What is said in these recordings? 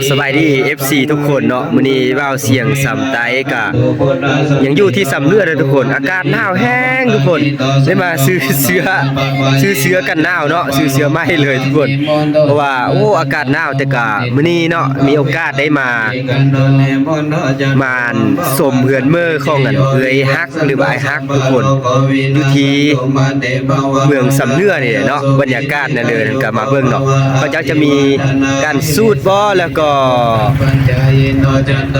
ສະບາຍດີ ເອັຟຊີ ທຸກຄົນເນາະ, ມື້ນີ້ບ່າວສຽງສຳໃຕ້ກະຍັງຢູ່ທີ່ຊຳເໜືອເດີທຸກຄົນ. ອາກາດໜາວແຮງທຸກຄົນ, ໄດ້ມາຊື້ເສື້ອ ຊື້ເສື້ອກັນໜາວເນາະ, ຊື້ເສື້ອໃໝ່ເລີຍທຸກຄົນ ເພາະວ່າ ໂອ້ ອາກາດໜາວ. ແຕ່ກະມື້ນີ້ເນາະ ມີໂອກາດໄດ້ມາ ມາຊົມເຮືອນເມີຂອງອັນເອື້ອຍຮັກ ຫຼືວ່າອ້າຍຮັກທຸກຄົນ ຢູ່ທີ່ເມືອງຊຳເໜືອນີ້ແຫຼະເນາະ. ບັນຍາກາດແນວເດີກະມາເບິ່ງເນາະ, ເຂົາເຈົ້າຈະມີການສູດບໍ່ ແລ້ວກໍ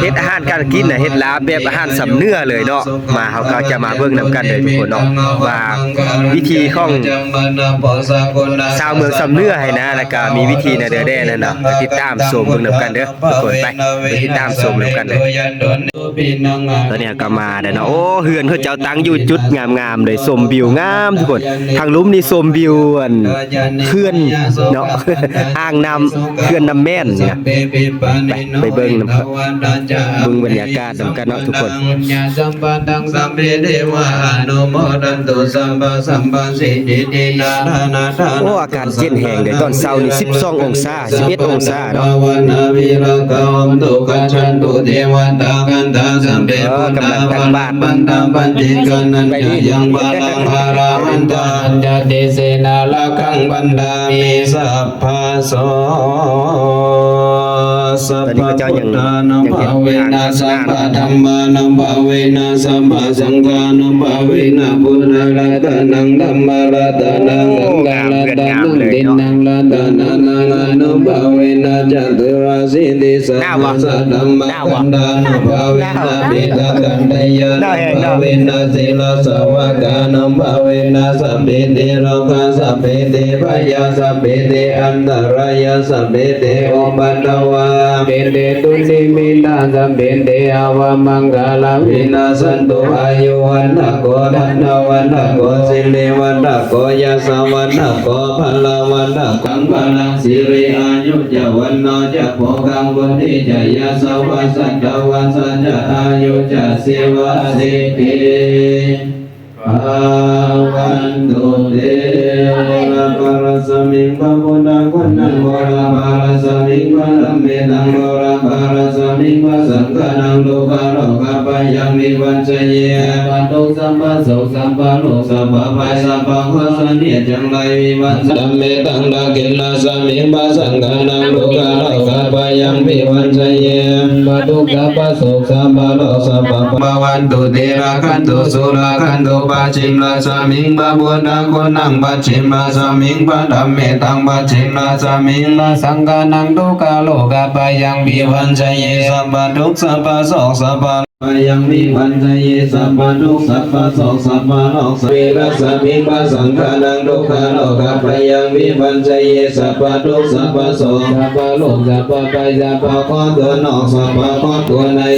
ເຮັດອາຫານການກິນນະ ເຮັດລາບແບບອາຫານຊຳເໜືອເລີຍເນາະ. ມາ ເຮົາກໍຈະມາເບິ່ງນຳກັນເດີທຸກຄົນເນາະ ວ່າວິຖີຂອງຊາວເມືອງຊຳເໜືອຫັ້ນນະ ແລ້ວກໍມີວິຖີແນວເດີແດ່ນັ້ນເນາະ. ຕິດຕາມຊົມເບິ່ງນຳກັນເດີທຸກຄົນ. ໄປ ໄປຕິດຕາມຊົມນຳກັນເດີ. ຕອນນີ້ເຮົາກໍມາແລ້ວເນາະ. ໂອ້ ເຮືອນເຂົາເຈົ້າຕັ້ງຢູ່ຈຸດງາມໆເລີຍ, ຊົມວິວງາມທຸກຄົນ. ທາງລຸ່ມນີ້ຊົມວິວອັນເຂື່ອນເນາະ ອ່າງນ້ຳ ເຂື່ອນນ້ຳແມ່ນນີ້ນະ. ໄປ ໄປເບິ່ງນຳ ເບິ່ງບັນຍາກາດນຳກັນເນາະທຸກຄົນ. ໂອ້ ອາກາດເຢັນແຮງເດ້. ຕອນເຊົ້ານີ້ສິບສອງອົງສາ ສິບເອັດອົງສາເນາະ. ເອີ ກຳລັງຕັກບາດ ໄປດີ. ຕອນນີ້ເຂົາເຈົ້າຍັງ ຍັງເຮັດທາງສະໜາມ. ໂອ້ ງາມ ເຮືອນງາມເລີຍເນາະ. ໜາວບໍ່? ໜາວບໍ່? ໜາວແຮງເນາະ.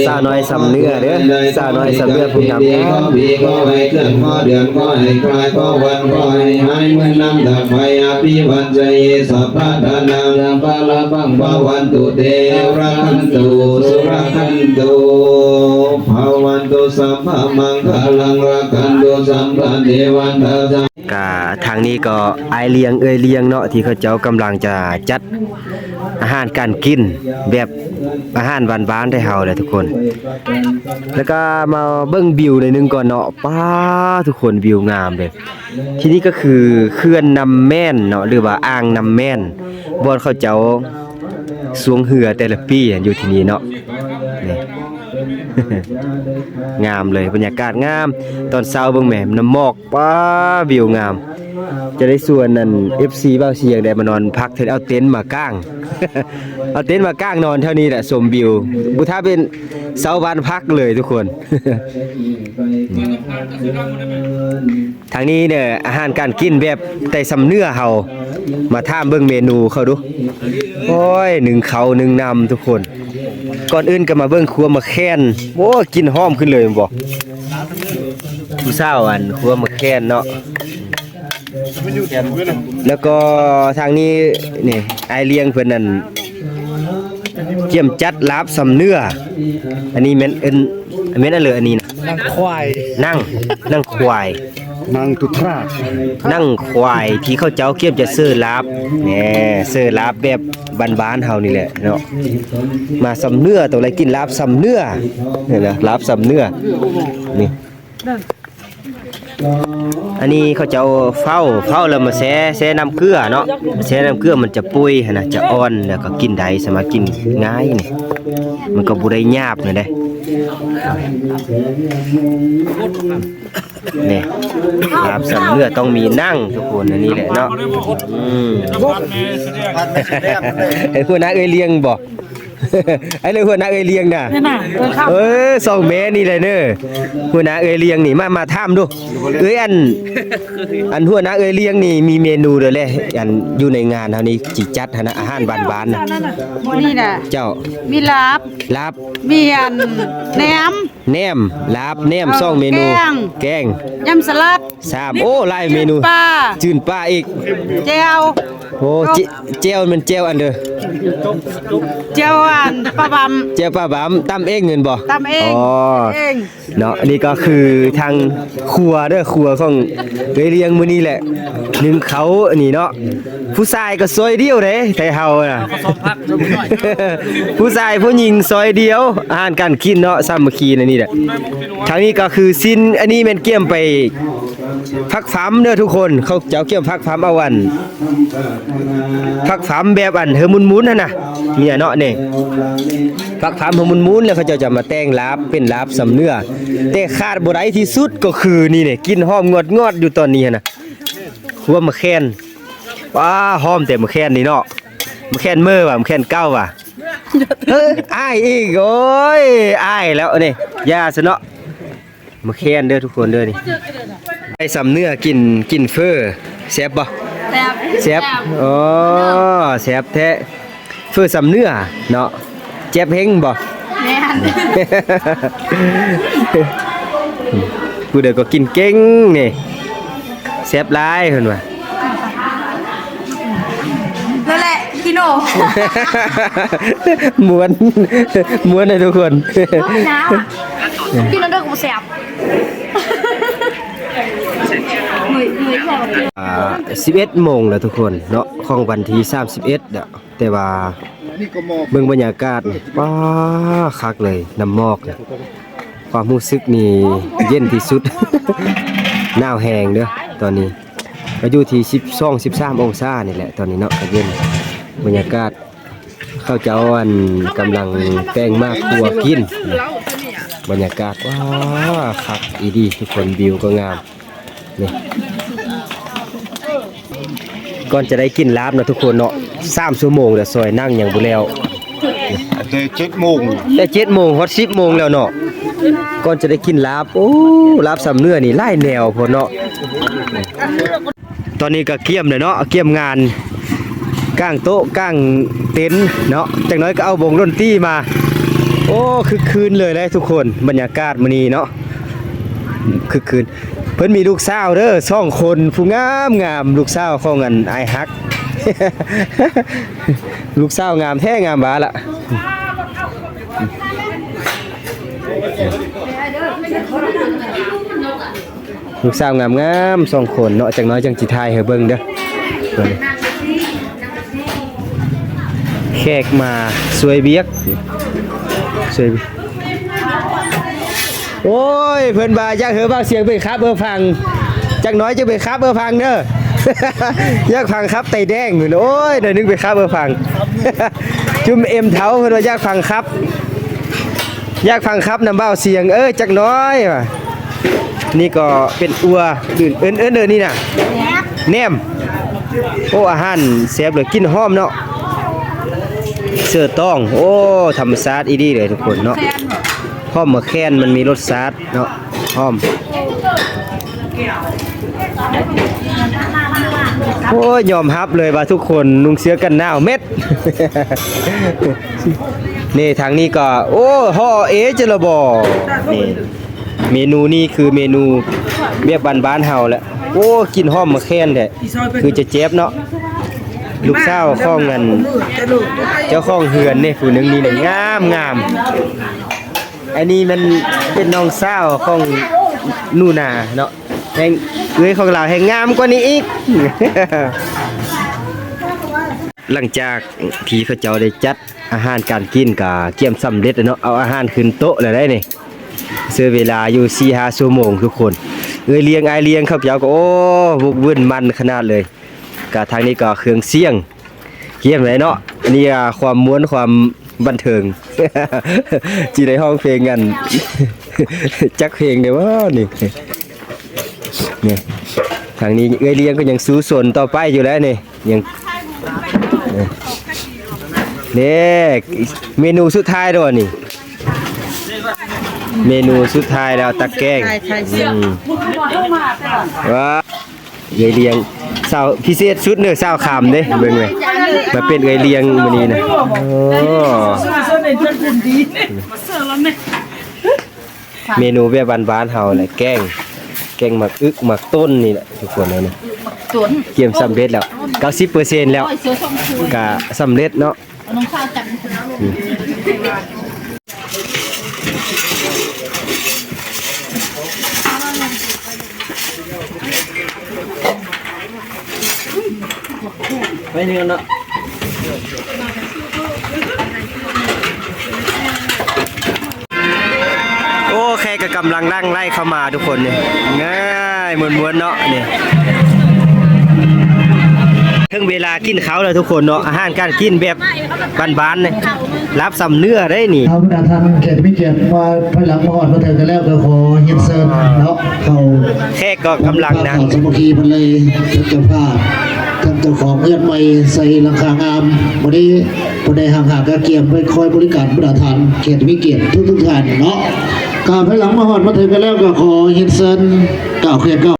ສາວນ້ອຍຊຳເໜືອເດີ ສາວນ້ອຍຊຳເໜືອຜູ້ງາມ. ກະທາງນີ້ກໍອ້າຍລ້ຽງເອື້ອຍລ້ຽງເນາະ ທີ່ເຂົາເຈົ້າກຳລັງຈະຈັດອາຫານການກິນແບບອາຫານບ້ານໆໄທເຮົາແຫຼະທຸກຄົນ. ແລ້ວກໍມາເບິ່ງວິວໜ້ອຍໜຶ່ງກ່ອນເນາະ. ປ້າ ທຸກຄົນ ວິວງາມເດ້. ທີ່ນີ້ກໍຄືເຂື່ອນນ້ຳແມ່ນເນາະ ຫຼືວ່າອ່າງນ້ຳແມ່ນ ບ່ອນເຂົາເຈົ້າຊ່ວງເຮືອແຕ່ລະປີຢູ່ທີ່ນີ້ເນາະ. ນີ້ ງາມເລີຍ ບັນຍາກາດງາມ. ຕອນເຊົ້າເບິ່ງແໝ່ ນ້ຳໝອກ ປ້າ ວິວງາມ. ຈະໄດ້ຊວນອັນ ເອັຟຊີ ບ່າວສຽງໄດ້ມານອນພັກແຖວ ເອົາເຕັນມາກາງ ເອົາເຕັນມາກາງນອນແຖວນີ້ແຫຼະ ຊົມວິວ. ບໍ່ຖ້າເປັນເຊົ້າບ້ານພັກເລີຍທຸກຄົນ. ທາງນີ້ເດີ ອາຫານການກິນແບບໄທຊຳເໜືອເຮົາ ມາຖາມເບິ່ງເມນູເຂົາດູ. ໂອ້ຍ ໜຶ້ງເຂົ້າໜຶ້ງນ້ຳທຸກຄົນ. ກ່ອນອື່ນກໍມາເບິ່ງຄົວໝາກແຂ່ນ. ໂອ້ ກິ່ນຫອມຂຶ້ນເລີຍແມ່ນບໍ່? ຜູ້ສາວອັນຄົວໝາກແຂ່ນເນາະ. ແລ້ວກໍທາງນີ້ ນີ້ ອ້າຍລ້ຽງເພິ່ນນັ້ນ ກຽມຈັດລາບຊຳເໜືອ. ອັນນີ້ແມ່ນເອີ້ນ ແມ່ນອັນເລີ ອັນນີ້ນະ ໜັງຄວາຍ ໜັງ ໜັງຄວາຍ. ໜັງຕຸທຣາດ ໜັງຄວາຍທີ່ເຂົາເຈົ້າກຽມຈະເສີລາບ ແນ່ ເສີລາບແບບບ້ານໆເຮົານີ້ແຫຼະເນາະ. ມາຊຳເໜືອ ຕ້ອງໄດ້ກິນລາບຊຳເໜືອ ເຫັນນະ ລາບຊຳເໜືອ ນີ້. ອັນນີ້ເຂົາເຈົ້າເຝົ້າ ເຝົ້າແລ້ວມາແຊ່ ແຊ່ນ້ຳເກືອເນາະ ແຊ່ນ້ຳເກືອມັນຈະປ່ອຍຫັ້ນນະ ຈະອ່ອນ ແລ້ວກໍກິນໄດ້ ສາມາດກິນງ່າຍນີ້ ມັນກໍບໍ່ໄດ້ຫຍາບນະເດ້. ນີ້ ລາບຊຳເໜືອຕ້ອງມີໜັງທຸກຄົນ ອັນນີ້ແຫຼະເນາະ. ອືມ ໃຫ້ຫົວໜ້າເອື້ອຍລ້ຽງບໍ່? ອັນນີ້ຫົວໜ້າເອື້ອຍລ້ຽງນະ ເອີ ສອງແມ່ນີ້ແຫຼະເນີ ຫົວໜ້າເອື້ອຍລ້ຽງນີ້ ມາ ມາຖາມດູ ເອື້ອຍ ອັນ ອັນຫົວໜ້າເອື້ອຍລ້ຽງນີ້ມີເມນູໃດແລະ ອັນຢູ່ໃນງານເຮົານີ້ຊິຈັດຫັ້ນນະ ອາຫານບ້ານໆນະ ນີ້ນະ ເຈົ້າ ມີລາບ ລາບ ມີອັນແໜມ ແໜມ ລາບ ແໜມ ເອີ ສອງເມນູ ແກງ ແກງ ຍຳສະຫຼັດ ສາມ ໂອ້ ຫຼາຍເມນູ ຈືນປາ ຈືນປາອີກ ແຈ່ວ ໂອ້ ແຈ່ວ ແຈ່ວແມ່ນແຈ່ວອັນເດີ ແຈ່ວອັນປາບຳ ແຈ່ວປາບຳ ຕຳເອງແມ່ນບໍ່? ຕຳເອງ ອໍ ເອງເນາະ. ນີ້ກໍຄືທາງຄົວເດີ ຄົວຂອງເອື້ອຍລ້ຽງມື້ນີ້ແຫຼະ ໜຶ້ງເຂົ້າອັນນີ້ເນາະ. ຜູ້ຊາຍກໍຊ່ອຍດຽວເດ້ ໄທເຮົານະ ຜູ້ຊາຍຜູ້ຍິງຊ່ອຍດຽວ ອາຫານການກິນເນາະ ສາມັກຄີໃນນີ້ແຫຼະ. ທາງນີ້ກໍຄືຊີ້ນ ອັນນີ້ແມ່ນກຽມໄປຟັກຟຳເດີທຸກຄົນ ເຂົາເຈົ້າກຽມຟັກຟຳເອົາອັນ ຟັກຟຳແບບອັນເຮີໝຸນໆຫັ້ນນະ ເນຍເນາະ ນີ້ ຟັກຟຳເຮີໝຸນໆ ແລ້ວເຂົາເຈົ້າຈະມາແຕ່ງລາບເປັນລາບຊຳເໜືອ ແຕ່ຂາດບໍ່ໄດ້ທີ່ສຸດກໍຄືນີ້ ນີ້ ກິ່ນຫອມງອດໆຢູ່ຕອນນີ້ຫັ້ນນະ ຄວມມະແຂນ ວ້າ ຫອມແຕ່ມະແຂນນີ້ເນາະ ມະແຂນເມີຫວາ ມະແຂນເກົ່າຫວາ ເອີ ອ້າຍອີກ ໂອ້ຍ ອ້າຍແລ້ວນີ້ ຢ່າຊະເນາະ ມະແຂນເດີທຸກຄົນເດີນີ້ ໄດ້ຊຳເໜືອກິນ ກິນເຝີ ແຊບບໍ່? ແຊບ ແຊບ ແຊບ ອໍ ແຊບແທ້ ເຝີຊຳເໜືອເນາະ ແຈບເຮັງບໍ່? ແມ່ນ ຜູ້ໃດກໍກິນເກັ່ງນີ້ ແຊບຫຼາຍເພິ່ນວ່າ ນັ້ນແຫຼະ ຂີ້ໂນ ມ່ວນ ມ່ວນໃຫ້ທຸກຄົນ ກິນແລ້ວເດີ ບໍ່ແຊບ ອ່າ ສິບເອັດໂມງແລ້ວທຸກຄົນເນາະ ຂອງວັນທີສາມສິບເອັດແລ້ວ ແຕ່ວ່າເບິ່ງບັນຍາກາດ ປ້າ ຄັກເລີຍ ນ້ຳໝອກ ຄວາມຮູ້ສຶກນີ້ເຢັນທີ່ສຸດ ໜາວແຮງເດີຕອນນີ້ ກໍຢູ່ທີ່ສິບສອງ ສິບສາມອົງສານີ້ແຫຼະຕອນນີ້ເນາະ ກໍເຢັນ ບັນຍາກາດ ເຂົາເຈົ້າ ອັນ ກຳລັງແຕ່ງໝາກຄົວກິນ ບັນຍາກາດ ວ້າ ຄັກອີ່ຫຼີທຸກຄົນ ວິວກໍງາມ ນີ້ ກ່ອນຈະໄດ້ກິນລາບເນາະທຸກຄົນເນາະ ສາມຊົ່ວໂມງແລ້ວ ຊອຍໜັງຍັງບໍ່ແລ້ວ ແຕ່ເຈັດໂມງ ແຕ່ເຈັດໂມງຮອດສິບໂມງແລ້ວເນາະ ກ່ອນຈະໄດ້ກິນລາບ ໂອ້ ລາບຊຳເໜືອນີ້ຫຼາຍແນວໂພດເນາະ. ຕອນນີ້ກໍກຽມແລ້ວເນາະ ກຽມງານ ກາງໂຕະກາງເຕັນເນາະ ຈັກໜ້ອຍກໍເອົາວົງດົນຕີມາ ໂອ້ ຄຶກຄື້ນເລີຍແຫຼະທຸກຄົນ ບັນຍາກາດມື້ນີ້ເນາະ ຄຶກຄື້ນ. ເພິ່ນມີລູກສາວເດີ ສອງຄົນ ຜູ້ງາມໆ ລູກສາວຂອງອັນອ້າຍຮັກ ລູກສາວງາມແທ້ງາມຫວາລະ ລູກສາວງາມໆ ສອງຄົນເນາະ ຈັກໜ້ອຍຈັ່ງຊິຖ່າຍໃຫ້ເບິ່ງເດີ. ແຂກມາຊ່ວຍວຽກ ຊ່ວຍ ໂອ້ຍ ເພິ່ນວ່າຢາກໃຫ້ບ່າວຊຽງໄປຂັບເຮືອຝັ່ງ ຈັກໜ້ອຍຈະໄປຂັບເຮືອຝັ່ງເດີ ຢາກຟັງຂັບໄຕແດງ ໂອ້ຍ ໜ້ອຍໜຶ່ງໄປຂັບເຮືອຝັ່ງ ຈຸ່ມເອັມເທົາ ເພິ່ນວ່າຢາກຟັງຂັບ ຢາກຟັງຂັບນຳບ່າວຊຽງ ເອີ ຈັກໜ້ອຍວ່າ. ນີ້ກໍເປັນອົ່ວ ອື່ນ ເອີ້ນ ເອີ້ນ ເອີ້ນນີ້ນະ ແໜມ ໂອ້ ອາຫານແຊບເລີຍ ກິ່ນຫອມເນາະ ເສືອຕ້ອງ ໂອ້ ທຳມະຊາດອີ່ຫຼີເລີຍທຸກຄົນເນາະ ຫອມໝາກແຄນ ມັນມີລົດຊາດເນາະ ຫອມ ໂອ້ຍ ຍອມຮັບເລີຍວ່າທຸກຄົນນຸ່ງເສື້ອກັນໜາວເມັດ ນີ້ ທາງນີ້ກໍ ໂອ້ ຫໍ່ເອ ຈະລະບໍ ນີ້ ເມນູນີ້ຄືເມນູແບບບ້ານໆເຮົາແຫຼະ ໂອ້ ກິ່ນຫອມໝາກແຄນແທ້ ຄືຈະແຈບເນາະ ລູກສາວຂອງອັນ ເຈົ້າຂອງເຮືອນນີ້ ຜູ້ໜຶ່ງນີ້ ງາມໆ ອັນນີ້ມັນເປັນນ້ອງສາວຂອງໜູນາເນາະ ແຮ່ງ ເອື້ອຍຂອງລາວແຮ່ງງາມກວ່ານີ້ອີກ. ຫຼັງຈາກທີ່ເຂົາເຈົ້າໄດ້ຈັດອາຫານການກິນກະກຽມສຳເລັດແລ້ວເນາະ, ເອົາອາຫານຂຶ້ນໂຕະແລ້ວໄດ໋ນີ້. ໃຊ້ເວລາຢູ່ສີ່ຫ້າຊົ່ວໂມງທຸກຄົນ. ເອື້ອຍລ້ຽງ ອ້າຍລ້ຽງເຂົາເຈົ້າກໍ ໂອ້ ວຸກວືນມັນຂະໜາດເລີຍ. ກະທາງນີ້ກໍເຄື່ອງສຽງ ກຽມໄວ້ເນາະ. ອັນນີ້ ອ່າ ຄວາມມ່ວນຄວາມບັນເທີງ ຊິໄດ້ຮ້ອງເພງ ອັນ ຈັກເພງເດ້ວະນີ້. ນີ້ ທາງນີ້ເອື້ອຍລ້ຽງກໍຍັງສູ້ຊົນຕໍ່ໄປຢູ່ແຫຼະນີ້ ຍັງ ນີ້ ເມນູສຸດທ້າຍແລ້ວນີ້ ເມນູສຸດທ້າຍແລ້ວ ຕັກແກງ ສຸດທ້າຍ ທ້າຍສຸດ ອືມ ວ້າ ເອື້ອຍລ້ຽງ ສາວພິເສດສຸດເດີ ສາວຄຳເດ້ ເບິ່ງເລີຍ ມາເປັນເອື້ອຍລ້ຽງມື້ນີ້ນະ. ໂອ້ ເມນູແບບບ້ານໆເຮົາແຫຼະ ແກງ ແກງໝາກອຶກໝາກຕົ້ນນີ້ແຫຼະທຸກຄົນເອີຍ. ນີ້ ຕົ້ນ ກຽມສຳເລັດແລ້ວ ເກົ້າສິບເປີເຊັນແລ້ວ ກະສຳເລັດເນາະ. ໄປນີ້ເນາະ. ໂອ້ ແຂກກໍກຳລັງຫຼັ່ງໄຫຼເຂົ້າມາທຸກຄົນນີ້ ງ່າຍມ່ວນໆເນາະນີ້. ເຖິງເວລາກິນເຂົ້າແລ້ວທຸກຄົນເນາະ, ອາຫານການກິນແບບບ້ານໆນີ້ ລາບຊຳເນື້ອໄດ໋ນີ້. ເອົາ ບັນດາທ່ານແຂກມີກຽດມາພາຍຫຼັງມາຮອດມາເຖິງກັນແລ້ວ ກໍຂໍຮຽນເຊີນເນາະ ເຂົ້າ ແຂກກໍກຳລັງນະ ສາມັກຄີເພິ່ນເລີຍ ເຈົ້າພາບ ທ່ານເຈົ້າຂອງເຮືອນໃໝ່ໃສ່ຫຼັງຄາງາມ ມື້ນີ້ ຜູ້ໃດຫາກຫາກະກຽມໄວ້ຄອຍບໍລິການບັນດາທ່ານແຂກທີ່ມີກຽດທຸກໆທ່ານເນາະ. ກະພາຍຫຼັງມາຮອດມາເຖິງກັນແລ້ວ ກໍຂໍຮຽນເຊີນກ່າວແຂກກ່າວ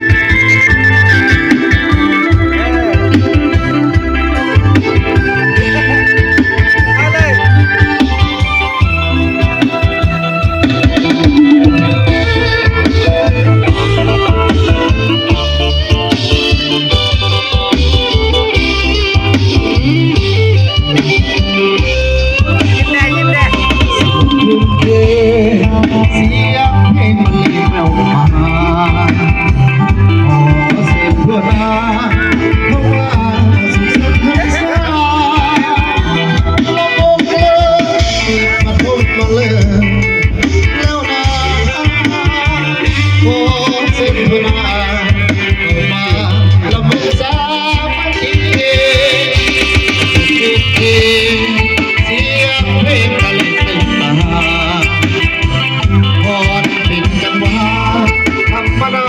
ແລ້ວນາ ຂໍເຊີນເພິ່ນມາ ເຂົ້າມາລຳວົງສາມັກຄີ ສຽງເພງກັນເຕັມຕາ ຟ້ອນເປັນຈັງຫວະ ທຳມະດາ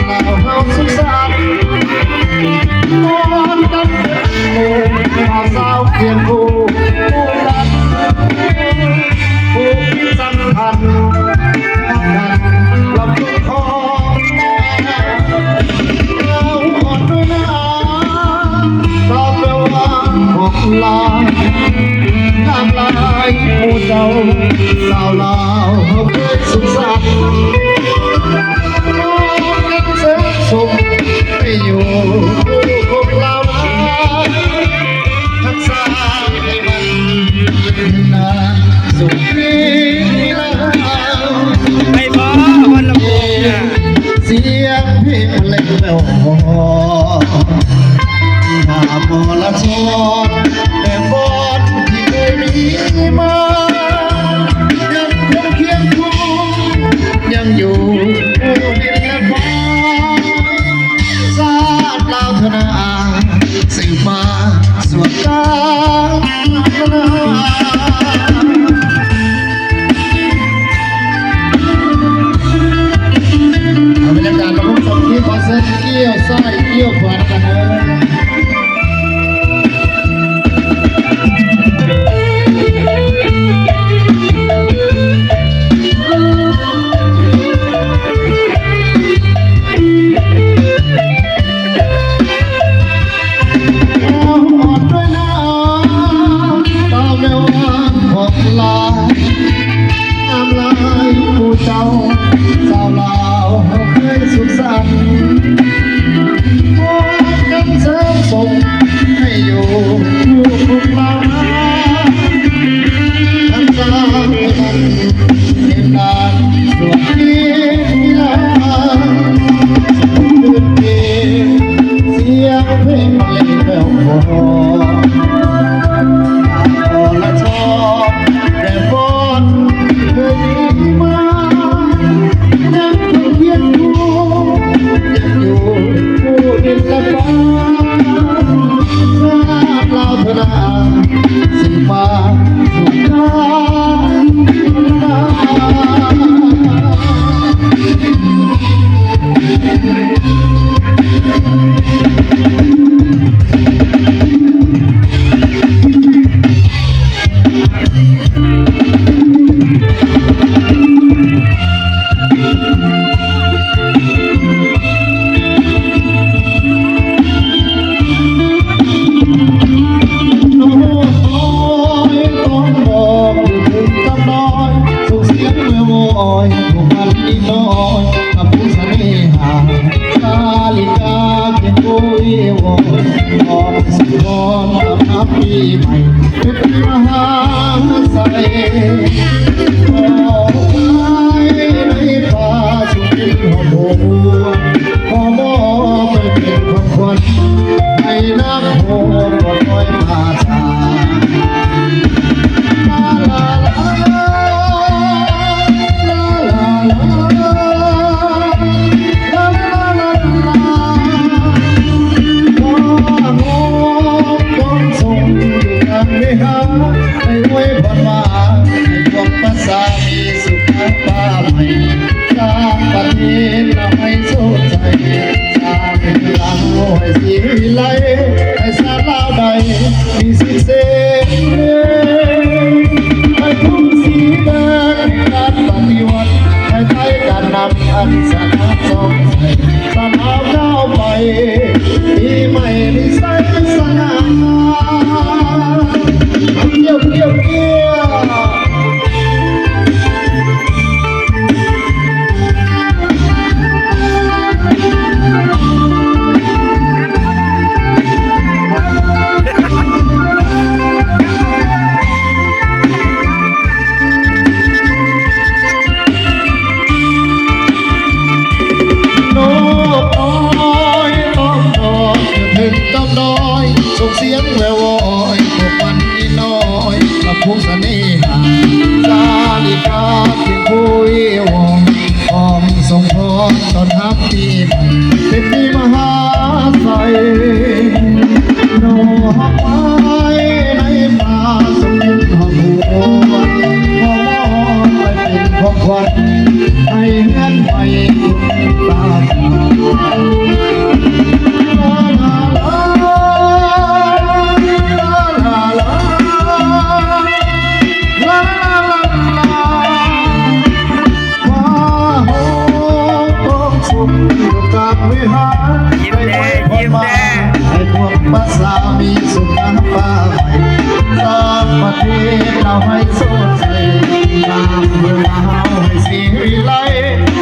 ລາວເຮົາສຸກສັນ ມ່ວນກັນເປັນໝູ່ ບ່າວສາວຄຽງຄູ່ ຄູ່ກັນ ຜູກສຳພັນ ຮັກກັນລຳລຸກຄອງ ລາວອ່ອນນ້ອຍນາ ສາວແປວວ່າຂອງລາວ ງາມຫຼາຍໝູ່ເຈົ້າ ສາວລາວເຮົາເຄີຍສຸກສັນ ມາກັນເສີມສົມ ໃຫ້ຢູ່ຄູ່ຄົບລາວນາ ຮັກສາໃຫ້ໝັ້ນນານສຸຂ ໄດ້ບໍ່ ວັນລະໂພງນະ ສຽງເພງເລັ່ງແວ່ວຮອ ໜ້າມໍລະຊອນ ແຕ່ກ່ອນທີ່ເຄີຍມີມາ ຍັງຄົງຄຽງຄູ່ ຍັງຢູ່ຄູ່ດິນແລະຟ້າ ຊາດລາວເທື່ອໜ້າ ສືບມາສວນການນາ. ເອົາ ບັນຍາກາດລຳວົງສາມັກຄີ ຂໍເຊີນກ້ຽວຊ້າຍກ້ຽວຂວານຳກັນເດີ. ນ້ອຍ ຜູ້ພັນນິດນ້ອຍ ກັບຜູ້ສະເໜ່ຫາ ສາລິກາຄຽງຄູ່ວິວອນ ຂໍໃຫ້ສຸກອນຕ້ອນຮັບປີໃໝ່ ເປັນປີມະຫາໄຊ ຂໍໃຫ້ໃນປ່າສຸກກິນຫອມຫົວ ຂໍມອບໄປເປັນຂອງຂວັນ ໃຫ້ນັກໂຫດບໍ່ນ້ອຍມາສາ ລາລາລາ ລາລາລາ ລາລາລາ ລາລາລາ ວ່າຮອບກອງສົງຢູ່ກາງວິຫານ ໃຫ້ອວຍພອນວ່າ ໃຫ້ພວກພາສາມີສຸຂະພາບໃໝ່ ສ້າງປະເທດລາວໃຫ້ສົດໃສ ສ້າງເມືອງລາວໃຫ້ສີວິໄລ ໃຫ້ຊາດລາວໄດ້ມີສິດເສລີ ໃຫ້ທຸງສີແດງການປະຕິວັດ ໃຫ້ໄທການນຳອັນສະຫງ່າສ່ອງໃສ ຊາດລາວກ້າວໄປ ປີໃໝ່ມີໄຊຊະນະ ກຽວ ກຽວ ກຽວ. ນົກນ້ອຍຮ້ອງດອກ ເຖິງຕາມດອຍ ສົ່ງສຽງແວ່ວວອຍ ພວກມັນ ນ້ອຍ ກັບພວງສະເໜ່ຫາ ສາລິກາຄຽງຄູ່ວິວອນ ພ້ອມສົ່ງພອນຕ້ອນຮັບປີໃໝ່ ເປັນປີມະຫາໄຊ ດອກໄມ້ໃນປ່າສົ່ງກິ່ນຫອມຫວນ ຂໍມອບໄປເປັນຂອງຂວັນ ໃຫ້ເຮືອນໃໝ່ ຕາ ລາລາລາ ລາລາລາ ລາລາລາ ວ່າຮອບກອງສົງຢູ່ກາງວິຫານ ຍິ້ມແດ່ ໃຫ້ພວກ ຍິ້ມແດ່ ໃຫ້ພວກພາສາມີສຸຂະພາບໃໝ່ ສ້າງປະເທດລາວໃຫ້ສົດໃສ ສ້າງເມືອງລາວໃຫ້ສີວິໄລ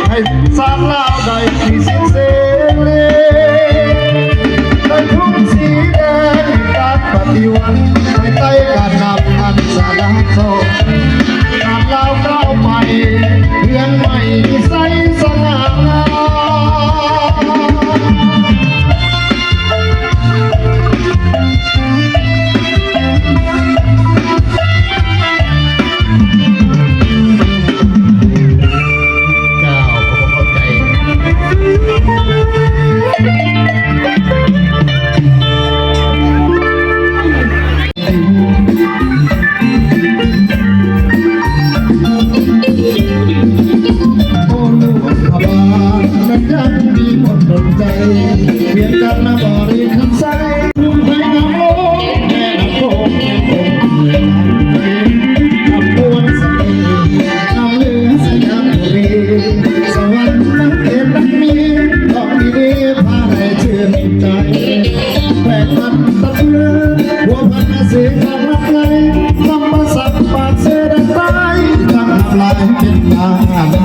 ໃຫ້ຊາດລາວໄດ້ມີສິດເສລີ ໃຫ້ທຸງສີແດງການປະຕິວັດ ໃຫ້ໄທການນຳອັນສະຫຼາດໂຊກ ຊາດລາວກ້າວໄປ ເຮືອນໃໝ່ມີໄຊສະຫງ່າງາມ. ເຈົ້າ ຂໍຂອບໃຈ. ໂອ້ ຫຼວງພະບາງ ແມ່ນຍັງມີຄົນດົນໃຈ ວຽງຈັນນະບໍລິຄຳໄຊ ລຸງໄພງາມໂອ້ ແມ່ນ້ຳໂຂງ ແມ່ນ້ຳໂຂງ ເມືອງ ຂະບວນສະເໜ່ ນຳເຫຼືອສະຫຍາມບຸຣີ ສະຫວັນນະເຂດນຳມີ ຂອງດີໆ ພາໃຫ້ຊື່ນໃຈ ແຂວງມັນຕະເປືອ ພົວພັນນາເສນທາງລັດໄກ ລຳປາສັກ ປາກເຊ ແດນໃຕ້ ທັງທັບລາຍເປັນມາ